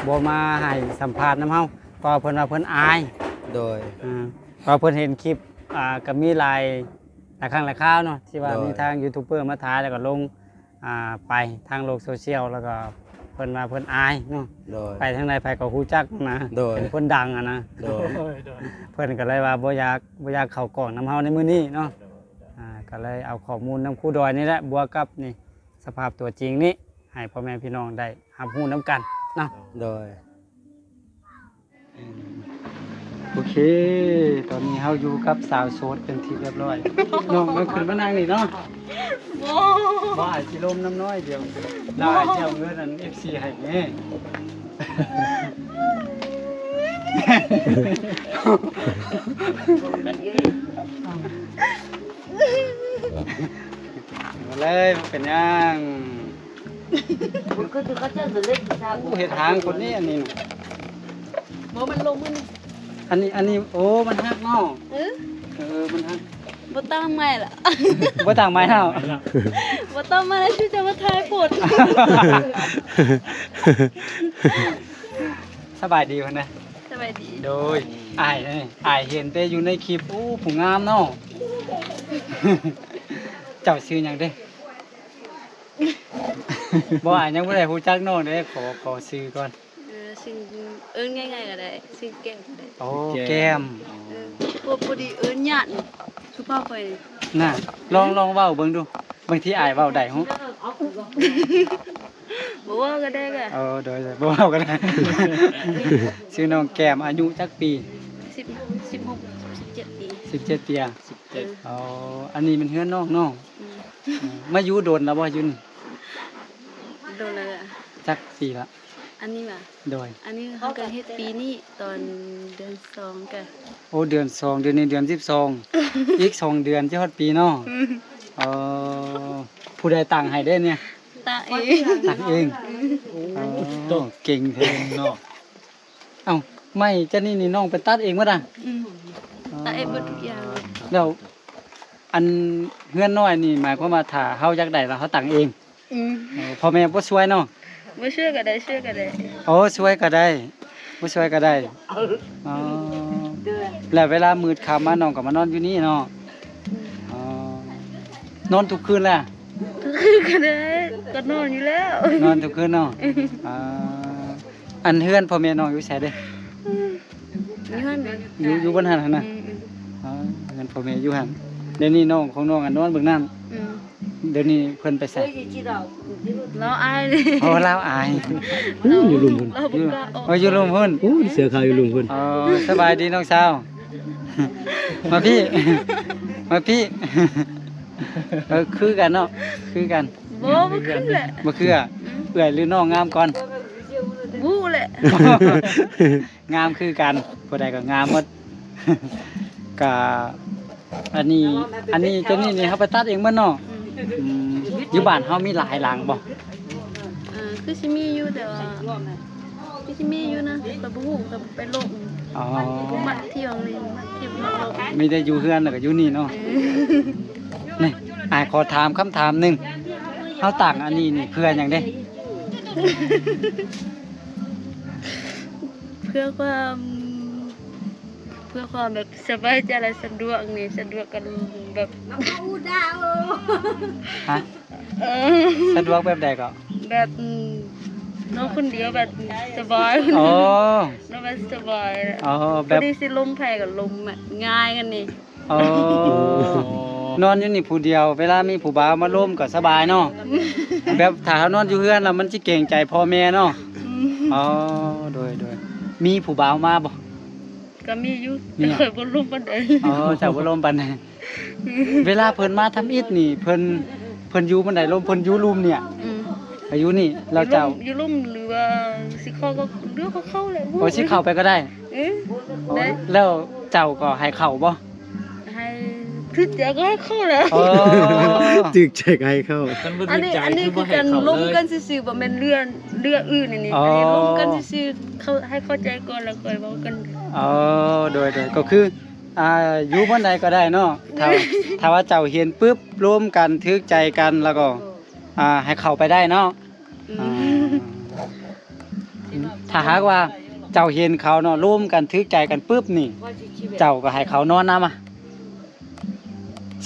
ບໍ່ມາໃຫ້ສຳພາດນຳເຮົາ ເພາະວ່າເພິ່ນວ່າເພິ່ນອາຍ. ໂດຍ. ອາ ເພາະເພິ່ນເຫັນຄລິບ ອ່າ ກໍມີຫຼາຍ ຫຼາຍຄັ້ງຫຼາຍຄາວເນາະ ທີ່ວ່າ ໂດຍ ມີທາງຢູທູບເບີມາຖ່າຍ ແລ້ວກໍລົງ ອ່າ ໄປທາງໂລກໂຊຊຽວ ແລ້ວກໍເພິ່ນວ່າເພິ່ນອາຍເນາະ. ໂດຍ. ໄປທາງໃດໃຜກໍຮູ້ຈັກນະ. ໂດຍ. ເປັນຄົນດັງຫັ້ນນະ. ໂດຍ. ໂດຍ ໂດຍ. ເພິ່ນກໍເລີຍວ່າບໍ່ຢາກ ບໍ່ຢາກເຂົ້າກ້ອງນຳເຮົາໃນມື້ນີ້ເນາະ. ໂດຍ ໂດຍ. ອ່າ ກໍເລີຍເອົາຂໍ້ມູນນຳຄູດອຍນີ້ແຫຼະ ບວກກັບນີ້ ສະພາບຕົວຈິງນີ້ ໃຫ້ພໍ່ແມ່ພີ່ນ້ອງໄດ້ຮັບຮູ້ນຳກັນເນາະ. ໂດຍ. ໂອເຄ ຕອນນີ້ເຮົາຢູ່ກັບສາວໂສດເປັນທີ່ຮຽບຮ້ອຍ. ນ້ອງກໍຂຶ້ນມານັ່ງນີ້ເນາະ. ບໍ່ ບໍ່ ອ້າຍຊິລົມນຳນ້ອຍດຽວ. ແລ້ວອ້າຍຊິເອົາເງິນອັນເອັຟຊີໃຫ້ແດ່. ມາເລີຍ ບໍ່ເປັນຫຍັງ. ໂອ້ ເຮັດຫາງຄົນນີ້ ອັນນີ້ນະ. ບໍ່ ມັນລົງມັນ ອັນນີ້ ອັນນີ້ ໂອ້ ມັນຫັກເນາະ. ເອີ ເອີ ມັນຫັກ. ບໍ່ຕັ້ງໃໝ່ລະ ບໍ່ຕັ້ງໃໝ່ແລ້ວ. ບໍ່ຕ້ອງມາແລ້ວ ຊິຈະມາຖ່າຍໂພດ. ສະບາຍດີພຸ້ນນະ. ສະບາຍດີ. ໂດຍ. ອ້າຍ ເອີ ອ້າຍເຫັນແຕ່ຢູ່ໃນຄລິບ. ໂອ້ ຜູ້ງາມເນາະ. ເຈົ້າຊື່ຫຍັງເດ້? ບໍ່ ອ້າຍຍັງບໍ່ໄດ້ຮູ້ຈັກນ້ອງເດ້. ຂໍ ຂໍຊື່ກ່ອນ. ເອີ ຊື່ ເອີ້ນງ່າຍໆກໍໄດ້ ຊື່ແກ້ມກໍໄດ້. ໂອ້ ແກ້ມ. ແກ້ມ. ເອີ. ພວກບໍ່ດີເອີ້ນຍາດນີ້ ສຸພາບໄປນີ້ ນະ ລອງ ລອງເວົ້າເບິ່ງດູ ບາງທີອ້າຍເວົ້າໄດ້ຮູ້. ບໍ່ເວົ້າກໍໄດ້ກະ ເອີ ໂດຍ ໂດຍ ບໍ່ເວົ້າກໍໄດ້. ຊື່ນ້ອງແກ້ມ ອາຍຸຈັກປີ? ສິບ ສິບຫົກ ສິບເຈັດປີ ສິບເຈັດປີອະ? ສິບເຈັດ ເອີ ອໍ ອັນນີ້ແມ່ນເຮືອນນ້ອງເນາະ? ອືມ ເອີ ມາຢູ່ດົນແລ້ວບໍ່ຢູ່ນີ້? ດົນແລ້ວ ຈັກປີລະ? ອັນນີ້ຫວາ? ໂດຍ ອັນນີ້ເຮົາກໍເຮັດປີນີ້ຕອນເດືອນສອງກະ ໂອ້ ເດືອນສອງ ດຽວນີ້ເດືອນສິບສອງ ອີກສອງເດືອນຊິຮອດປີເນາະ. ອືມ ເອີ ຜູ້ໃດຕັ້ງໃຫ້ເດ້ນີ້? ຕັ້ງເອງ ຕັ້ງເອງ. ອືມ ໂອ້ ເກັ່ງແທ້ເນາະ. ເອົ້າ ໄມ້ຈະນີ້ນີ້ນ້ອງໄປຕັດເອງໝົດອະ? ອືມ ຕັດເອງໝົດທຸກຢ່າງ. ແລ້ວອັນເຮືອນນ້ອຍນີ້ ໝາຍຄວາມວ່າຖ້າເຮົາຢາກໄດ້ລະເຮົາຕັ້ງເອງ? ອືມ ເອີ ພໍ່ແມ່ບໍ່ຊ່ວຍເນາະ? ບໍ່ຊ່ວຍກໍໄດ້ ຊ່ວຍກໍໄດ້. ໂອ້ ຊ່ວຍກໍໄດ້ ບໍ່ຊ່ວຍກໍໄດ້. ອໍ ແລ້ວເວລາມືດຄ່ຳມານ້ອງກໍມານອນຢູ່ນີ້ເນາະ? ອືມ ອໍ ນອນທຸກຄືນລະ? ຄືນກໍໄດ້ ກໍນອນຢູ່ແລ້ວ ນອນທຸກຄືນເນາະ. ອືມ ອ່າ ອັນເຮືອນພໍ່ແມ່ນ້ອງຢູ່ໃສເດ້? ອືມ ຢູ່ຫັ້ນ ຢູ່ ຢູ່ບ່ອນຫັ້ນຫັ້ນນະ. ອືມ ອືມ ອໍ ເຮືອນພໍ່ແມ່ຢູ່ຫັ້ນ. ດຽວນີ້ນ້ອງຂອງນ້ອງ ອັນ ນອນເບິ່ງນັ້ນ. ອືມ ດຽວນີ້ເພິ່ນໄປໃສ? ລາວອາຍເດ້. ອໍ ລາວອາຍ. ໂອ້ ຢູ່ລຸ່ມພຸ້ນ ລາວບໍ່ກ້າອອກ. ອໍ ຢູ່ລຸ່ມພຸ້ນ. ໂອ້ ເສືອຂາວຢູ່ລຸ່ມພຸ້ນ. ອໍ ສະບາຍດີນ້ອງສາວ. ມາພີ້ ມາພີ້. ເອີ ຄືກັນເນາະ ຄືກັນ. ບໍ່ ບໍ່ຄືແຫຼະ ບໍ່ຄື. ອືມ ເອື້ອຍຫຼືນ້ອງງາມກ່ອນ? ບໍ່ແຫຼະ. ງາມຄືກັນ ຜູ້ໃດກໍງາມໝົດ. ກະອັນນີ້ ອັນນີ້ ຕົວນີ້ນີ້ເຮົາໄປຕັດເອງໝົດເນາະ? ອືມ ອືມ ຢູ່ບ້ານເຮົາມີຫຼາຍຫຼັງບໍ່? ເອີ ຄືຊິມີຢູ່ ແຕ່ວ່າ ຄືຊິມີຢູ່ນະ ແຕ່ຂ້ອຍບໍ່ຮູ້ ຂ້ອຍບໍ່ໄປລົງ. ອໍ ມັກທ່ຽວນີ້ ມັກທ່ຽວ ມັກລົງ. ມີແຕ່ຢູ່ເຮືອນແລ້ວກໍຢູ່ນີ້ເນາະ. ເອີ ນີ້ ອ້າຍຂໍຖາມຄຳຖາມໜຶ່ງ ເຮົາຕັ້ງອັນນີ້ນີ້ເພື່ອຫຍັງເດ້? ເພື່ອຄວາມ ເພື່ອຄວາມແບບສະບາຍໃຈ ແລະ ສະດວກນີ້ ສະດວກກັນແບບ ຮະ? ເອີ ສະດວກແບບໃດກໍ? ແບບ ອືມ ນອນຄົນດຽວແບບສະບາຍ. ອໍ ນອນແບບສະບາຍ. ອໍ ແບບ ພໍດີຊິລົມໃຜກໍລົມ ແບບງ່າຍກັນນີ້. ອໍ ນອນຢູ່ນີ້ຜູ້ດຽວ ເວລາມີຜູ້ບ່າວມາລົມກໍສະບາຍເນາະ. ແບບຖ້າເຮົານອນຢູ່ເຮືອນແລ້ວມັນຊິເກງໃຈພໍ່ແມ່ເນາະ. ອືມ ອໍ ໂດຍ ໂດຍ ມີຜູ້ບ່າວມາບໍ່? ກໍມີຢູ່ ມີ ແຕ່ຂ້ອຍບໍ່ລົມປານໃດ. ອໍ ເຈົ້າບໍ່ລົມປານໃດ. ເວລາເພິ່ນມາທຳອິດນີ້ ເພິ່ນ ເພິ່ນຢູ່ບ່ອນໃດ? ລົມ ເພິ່ນຢູ່ລຸ່ມນີ້. ອືມ ກໍຢູ່ນີ້ ແລ້ວເຈົ້າ ຢູ່ລຸ່ມ ຢູ່ລຸ່ມ ຫຼືວ່າຊິເຂົ້າກໍເລືອກເຂົ້າແຫຼະ. ໂອ້ ຊິເຂົ້າໄປກໍໄດ້. ເອີ ອໍ ໄດ້ ແລ້ວເຈົ້າກໍໃຫ້ເຂົ້າບໍ່? ໃຫ້ ຖືກໃຈກໍໃຫ້ເຂົ້າແຫຼະ. ອໍ ຖືກໃຈກໍໃຫ້ເຂົ້າ. ອັນນີ້ ອັນນີ້ຄືກັນ ລົມກັນຊື່ໆ ບໍ່ແມ່ນເລື່ອງ ເລື່ອງອື່ນນີ້. ອໍ ອັນນີ້ລົມກັນຊື່ໆ ເຂົ້າ ໃຫ້ເຂົ້າໃຈກ່ອນ ແລ້ວຄ່ອຍເວົ້າກັນ. ອໍ ໂດຍ ໂດຍ ກໍຄື ອ່າ ຢູ່ບ່ອນໃດກໍໄດ້ເນາະ. ຖ້າ ຖ້າວ່າເຈົ້າເຫັນປຶບ ລົມກັນ ຖືກໃຈກັນ ແລ້ວກໍ ອ່າ ໃຫ້ເຂົ້າໄປໄດ້ເນາະ. ອືມ ອ່າ ຖ້າຫາກວ່າເຈົ້າເຫັນເຂົາເນາະ ລົມກັນ ຖືກໃຈກັນປຶບນີ້ ເຈົ້າກໍໃຫ້ເຂົານອນນຳອະ.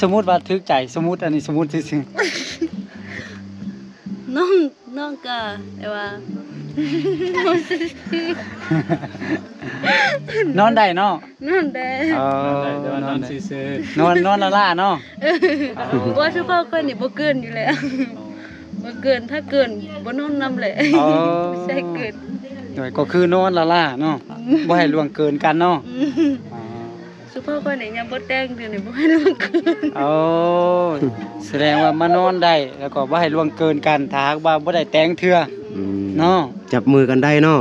ສົມມຸດວ່າຖືກໃຈ ສົມມຸດ ອັນນີ້ສົມມຸດຊື່ໆ. ນ້ອງ ນ້ອງກະ ແຕ່ວ່າ ນອນໄດ້ເນາະ? ນອນໄດ້. ອໍ ນອນໄດ້ ແຕ່ວ່ານອນຊື່ໆ ນອນ ນອນລ້າໆເນາະ. ເອີ ອໍ ວ່າຄືພໍ່ຂ້ອຍນີ້ບໍ່ເກີນຢູ່ແລ້ວ ບໍ່ເກີນ ຖ້າເກີນບໍ່ນອນນຳແຫຼະ. ອໍ ໃຊ່ເກີນ. ໂດຍ ກໍຄືນອນລ້າໆເນາະ. ອືມ ບໍ່ໃຫ້ລ່ວງເກີນກັນເນາະ. ອືມ ອໍ ສຸພາບຂ້ອຍນີ້ຍັງບໍ່ແຕ່ງເທື່ອນີ້ ບໍ່ໃຫ້ລ່ວງເກີນ. ໂອ້ ສະແດງວ່າມານອນໄດ້ ແລ້ວກໍບໍ່ໃຫ້ລ່ວງເກີນກັນ ຖ້າຫາກວ່າບໍ່ໄດ້ແຕ່ງເທື່ອ. ອືມ ເນາະ ຈັບມືກັນໄດ້ເນາະ.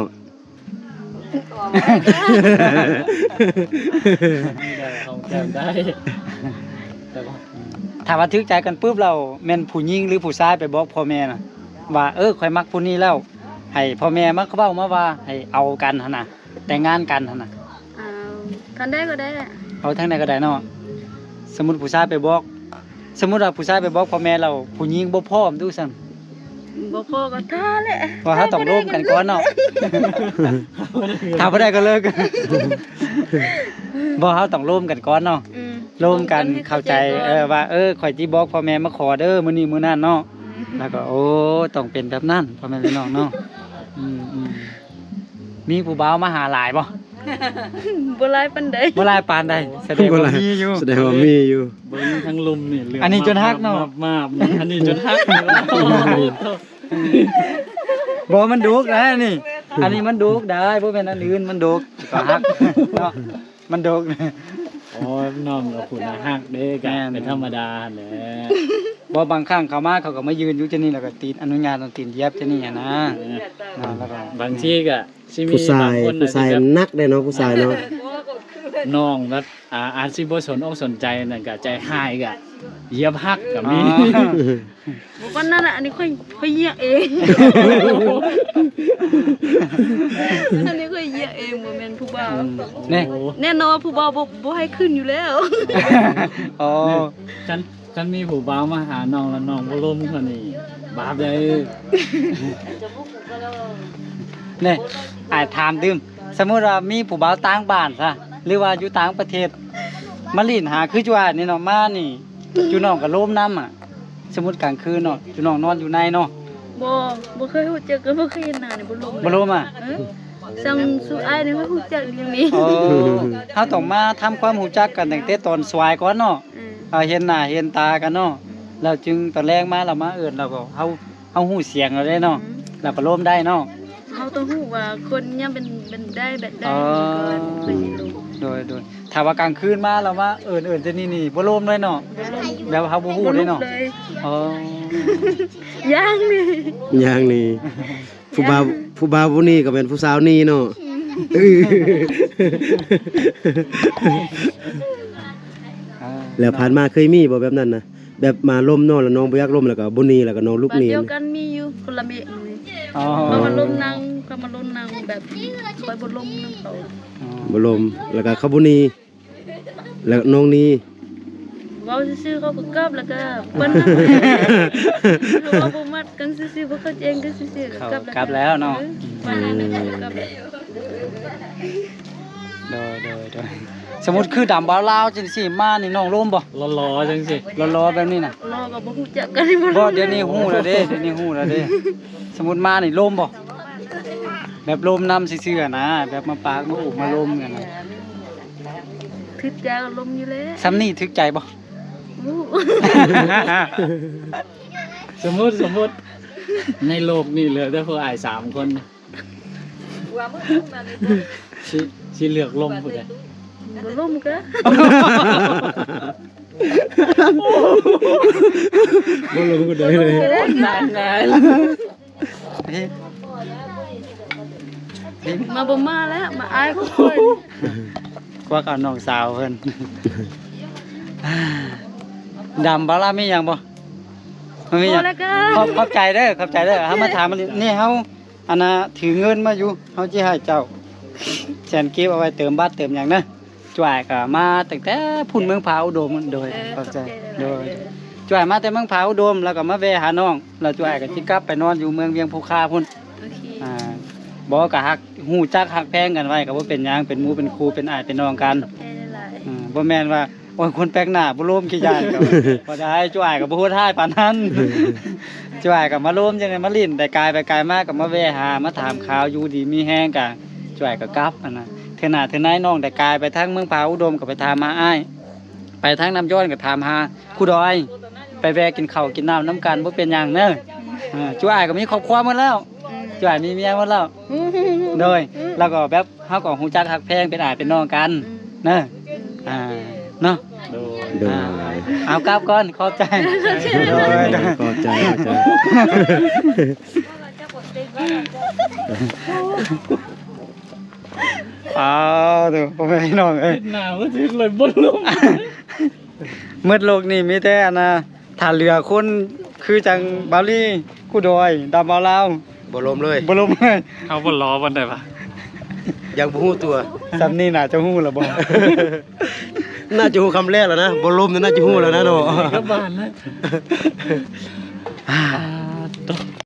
ໄດ້ ຫອມແກ້ມໄດ້ ແຕ່ວ່າ ຖ້າວ່າຖືກໃຈກັນປຶບແລ້ວ ແມ່ນຜູ້ຍິງ ຫຼື ຜູ້ຊາຍໄປບອກພໍ່ແມ່ນະ ວ່າ ເອີ ຂ້ອຍມັກຜູ້ນີ້ແລ້ວ ໃຫ້ພໍ່ແມ່ມາເວົ້າມາວ່າໃຫ້ເອົາກັນຫັ້ນນະ ແຕ່ງງານກັນຫັ້ນນະ. ອ່າ ທາງໃດກໍໄດ້. ເອົາທາງໃດກໍໄດ້ເນາະ. ສົມມຸດຜູ້ຊາຍໄປບອກ ສົມມຸດວ່າຜູ້ຊາຍໄປບອກພໍ່ແມ່ແລ້ວ ຜູ້ຍິງບໍ່ພ້ອມດູຊັ້ນ? ບໍ່ພໍກໍຖ້າແຫຼະ ວ່າເຮົາຕ້ອງລົມກັນກ່ອນເນາະ. ຖ້າບໍ່ໄດ້ກໍເລີກ. ບໍ່ ເຮົາຕ້ອງລົມກັນກ່ອນເນາະ. ອືມ ລົມກັນ ລົມກັນໃຫ້ເຂົ້າໃຈ ເຂົ້າໃຈກ່ອນ ເອີ ວ່າ ເອີ ຂ້ອຍຊິບອກພໍ່ແມ່ມາຂໍເດີ ມື້ນີ້ມື້ນັ້ນເນາະ. ອືມ ແລ້ວກໍ ໂອ້ ຕ້ອງເປັນແບບນັ້ນ ພໍ່ແມ່ພີ່ນ້ອງເນາະ. ອືມ ອືມ ມີຜູ້ບ່າວມາຫາຫຼາຍບໍ່? ບໍ່ຫຼາຍປານໃດ. ບໍ່ຫຼາຍປານໃດ ສະແດງວ່າມີຢູ່. ສະແດງວ່າມີຢູ່. ເບິ່ງທັງລຸ່ມນີ້ເຫຼືອງ ອັນນີ້ຈົນຫັກເນາະ ມາບໆ ອັນນີ້ຈົນຫັກ. ບໍ່ ມັນດຸກນະນີ້ ອັນນີ້ມັນດຸກໄດ໋ ບໍ່ແມ່ນອັນອື່ນ ມັນດຸກກໍຫັກເນາະ ມັນດຸກ. ອໍ ນ້ອງກໍຜູ້ໜ້າຮັກເດ້ ກໍ ແມ່ນ ເປັນທຳມະດາຫັ້ນແຫຼະ. ບໍ່ ບາງຄັ້ງເຂົາມາ ເຂົາກໍມາຢືນຢູ່ຈັ່ງນີ້ ແລ້ວກໍຕີນອະນຸຍາດເອົາຕີນຢຽບຈັ່ງນີ້ຫັ້ນນະ. ເອີ ແລ້ວກໍບາງທີກໍຊິມີ ຜູ້ຊາຍ ບາງຄົນ ຜູ້ຊາຍ ອາດຈະແບບ ໜັກເດ້ເນາະ ຜູ້ຊາຍເນາະ ນ້ອງແບບ ອາ ອາດຊິບໍ່ສົນອົກສົນໃຈນັ້ນ ກໍໃຈຮ້າຍ ກໍຢຽບຫັກກໍມີ. ອໍ ບໍ່ປານນັ້ນລະ ອັນນີ້ຂ້ອຍ ຂ້ອຍຢຽກເອງ ອັນນີ້ຂ້ອຍຢຽກເອງ ບໍ່ແມ່ນຜູ້ບ່າວ. ອືມ ແນ່ ແນ່ນອນວ່າຜູ້ບ່າວບໍ່ ບໍ່ໃຫ້ຂຶ້ນຢູ່ແລ້ວ. ອໍ ຄັນ ຄັນມີຜູ້ບ່າວມາຫານ້ອງ ແລ້ວນ້ອງບໍ່ລົມເຂົານີ້ບາບໃດ? ແນ່ ອ້າຍຖາມຕື່ມ ສົມມຸດວ່າມີຜູ້ບ່າວຕ່າງບ້ານຊະ ຫຼືວ່າຢູ່ຕ່າງປະເທດ ມາຫຼິ້ນຫາ ຄືຈຸອ້າຍນີ້ເນາະ ມານີ້ ຈຸນ້ອງກໍລົມນຳອະ. ສົມມຸດກາງຄືນເນາະ ຈຸນ້ອງນອນຢູ່ໃນເນາະ. ບໍ່ ບໍ່ເຄີຍຮູ້ຈັກ ກໍບໍ່ເຄີຍເຫັນໜ້ານີ້ ບໍ່ລົມ ບໍ່ລົມອະ. ເອີ ຊັ້ນຊຸອ້າຍນີ້ຮູ້ຈັກດຽວນີ້. ໂອ້ ເຮົາຕ້ອງມາທຳຄວາມຮູ້ຈັກກັນຕັ້ງແຕ່ຕອນສວາຍກ່ອນເນາະ. ອືມ ເຮົາເຫັນໜ້າເຫັນຕາກັນເນາະ. ອືມ ແລ້ວຈຶ່ງຕອນແລງມາ ລາວມາເອີ້ນ ລາວກໍ ເຮົາ ເຮົາຮູ້ສຽງລາວເດ້ເນາະ. ອືມ ລາວກໍລົມໄດ້ເນາະ. ເຮົາຕ້ອງຮູ້ວ່າຄົນຍາມເປັນ ເປັນໄດ້ແບບໃດ. ອໍ ໂດຍ ໂດຍ ຖ້າວ່າກາງຄືນມາ ລາວມາເອີ້ນ ເອີ້ນຈັ່ງນີ້ນີ້ ບໍ່ລົມເລີຍເນາະ. ບໍ່ລົມ ແບບເຮົາບໍ່ຮູ້ເດ້ເນາະ. ບໍ່ລົມເລີຍ. ອໍ ຢ່າງນີ້ ຢ່າງນີ້ ຜູ້ບ່າວ ຜູ້ບ່າວຜູ້ນີ້ກໍແມ່ນຜູ້ສາວນີ້ເນາະ. ອືມ ເອີ ແລ້ວຜ່ານມາເຄີຍມີບໍ່ແບບນັ້ນນະ ແບບມາລົມນ້ອງ ແລ້ວນ້ອງບໍ່ຢາກລົມ ແລ້ວກໍບໍ່ໜີ ແລ້ວກໍນ້ອງລຸກໜີ? ບາດດຽວກັນມີຢູ່ ຄົນລະເມະ. ອໍ ເຂົາມາລົມນາງ ເຂົາມາລົມນາງແບບຂ້ອຍບໍ່ລົມນຳເຂົາ. ອໍ ບໍ່ລົມ ແລ້ວກໍເຂົາບໍ່ໜີ ແລ້ວນ້ອງໜີ. ເວົ້າຊື່ໆ ເຂົາກໍກັບ ແລ້ວກໍປານນັ້ນ ເຂົາເວົ້າບໍ່ມັດກັນຊື່ໆ ບໍ່ເຂົ້າໃຈກັນຊື່ໆ ກໍກັບ ກັບແລ້ວເນາະ. ເອີ ປານນັ້ນແຫຼະ ກັບແລ້ວ. ໂດຍ ໂດຍ ໂດຍ ສົມມຸດຄືດຳບ່າວລາວຈັ່ງຊີ້ມານີ້ ນ້ອງລົມບໍ່? ຫຼໍ່ໆ ຈັ່ງຊີ້ ຫຼໍ່ໆ ແບບນີ້ນະ. ຫຼໍ່ກໍບໍ່ຮູ້ຈັກກັນ. ບໍ່ ດຽວນີ້ຮູ້ແລ້ວເດ້ ດຽວນີ້ຮູ້ແລ້ວເດ້. ສົມມຸດມານີ້ລົມບໍ່? ແບບລົມນຳຊື່ໆ ນະ ແບບມາປາກມາອຸມາລົມກັນນະ. ຖືກໃຈກໍລົມຢູ່ແລ້ວ. ສ່ຳນີ້ຖືກໃຈບໍ່? ບໍ່ ສົມມຸດ ສົມມຸດ ໃນໂລກນີ້ເຫຼືອແຕ່ພວກອ້າຍສາມຄົນ ຊິ ຊິເລືອກລົມຜູ້ໃດ? ບໍ່ລົມກະ ບໍ່ລົມຜູ້ໃດເລີຍ. ມາບໍ່ມາແລ້ວ ມາອາຍຄົນ ຄວັກເອົານ້ອງສາວເພິ່ນ. ດຳບໍ່ລະ ມີຫຍັງບໍ່? ບໍ່ມີຫຍັງ. ຂອບ ຂອບໃຈເດີ ຂອບໃຈເດີ. ເຮົາມາຖາມອັນນີ້ ເຮົາ ອັນນ່າ ຖືເງິນມາຢູ່ ເຮົາຊິໃຫ້ເຈົ້າແສນກີບ ເອົາໄວ້ເຕີມບັດເຕີມຫຍັງເດີ. ຈຸອ້າຍກໍມາຕັ້ງແຕ່ພຸ້ນ ເມືອງຜາອຸດົມ. ໂດຍ ເອີ ຂອບໃຈ ຂອບໃຈ. ໂດຍ ຈຸອ້າຍມາແຕ່ເມືອງຜາອຸດົມ ແລ້ວກໍມາແວ່ຫານ້ອງ ແລ້ວຈຸອ້າຍກໍຊິກັບໄປນອນຢູ່ເມືອງວຽງພູຄາພຸ້ນ. ໂອເຄ ອ່າ ບໍ່ກໍຮັກ ຮູ້ຈັກຮັກແພງກັນໄວ້ກໍບໍ່ເປັນຫຍັງ ເປັນໝູ່ເປັນຄູ່ ເປັນອ້າຍເປັນນ້ອງກັນ. ຂອບໃຈຫຼາຍໆ. ອືມ ບໍ່ແມ່ນວ່າ ໂອ້ຍ ຄົນແປກໜ້າບໍ່ລົມຂີ້ຢ້ານກໍບໍ່ໄດ້. ຈຸອ້າຍກໍບໍ່ໂຫດຮ້າຍປານນັ້ນ. ຈຸອ້າຍກໍມາລົມຈັ່ງໃດ ມາຫຼິ້ນ ໄດ້ກາຍໄປກາຍມາກໍມາແວ່ຫາ ມາຖາມຂ່າວ ຢູ່ດີມີແຮງ ກະຈຸອ້າຍກໍກັບຫັ້ນນະ. ເທື່ອໜ້າເທື່ອໃນນ້ອງໄດ້ກາຍໄປທາງເມືອງຜາອຸດົມ ກໍໄປຖາມຫາອ້າຍ ໄປທາງນ້ຳຍ້ອນກໍຖາມຫາຄູດອຍ ໄປແວ່ກິນເຂົ້າກິນນ້ຳນຳກັນ ບໍ່ເປັນຫຍັງເນີ. ເອີ ຈຸອ້າຍກໍມີຄອບຄົວໝົດແລ້ວ. ອືມ ຈຸອ້າຍມີເມຍໝົດແລ້ວ. ໂດຍ ແລ້ວກໍແບບ ເຮົາກໍຮູ້ຈັກຮັກແພງ ເປັນອ້າຍເປັນນ້ອງກັນ ອືມ ເນີ. ອ່າ ເນາະ ໂດຍ ໂດຍ ອ່າ ເອົາກັບກ່ອນ ຂອບໃຈ. ໂດຍ ໂດຍ ຂອບໃຈ ຂອບໃຈ. ອ້າວ ໂທ້ ພໍ່ແມ່ພີ່ນ້ອງເອີຍ ເຮັດໜ້າບໍ່ຖືກເລີຍ ບໍ່ລົງ. ໝົດໂລກນີ້ມີແຕ່ອັນນ່າ ຖ້າເຫຼືອຄົນຄືຈັ່ງບາວລີ ຄູດອຍ ດຳ ບ່າວລາວ ບໍ່ລົມເລີຍ ບໍ່ລົມເລີຍ. ເຮົາບໍ່ຫຼໍ່ປານໃດວະ ຍັງບໍ່ຮູ້ຕົວ. ສ່ຳນີ້ໜ້າຈະຮູ້ແລ້ວບໍ່? ໜ້າຈະຮູ້ຄຳແລກແລ້ວນະ ບໍ່ລົມນີ້ໜ້າຈະຮູ້ແລ້ວນະເນາະ. ກັບບ້ານນະ. ອ່າ ໂຕ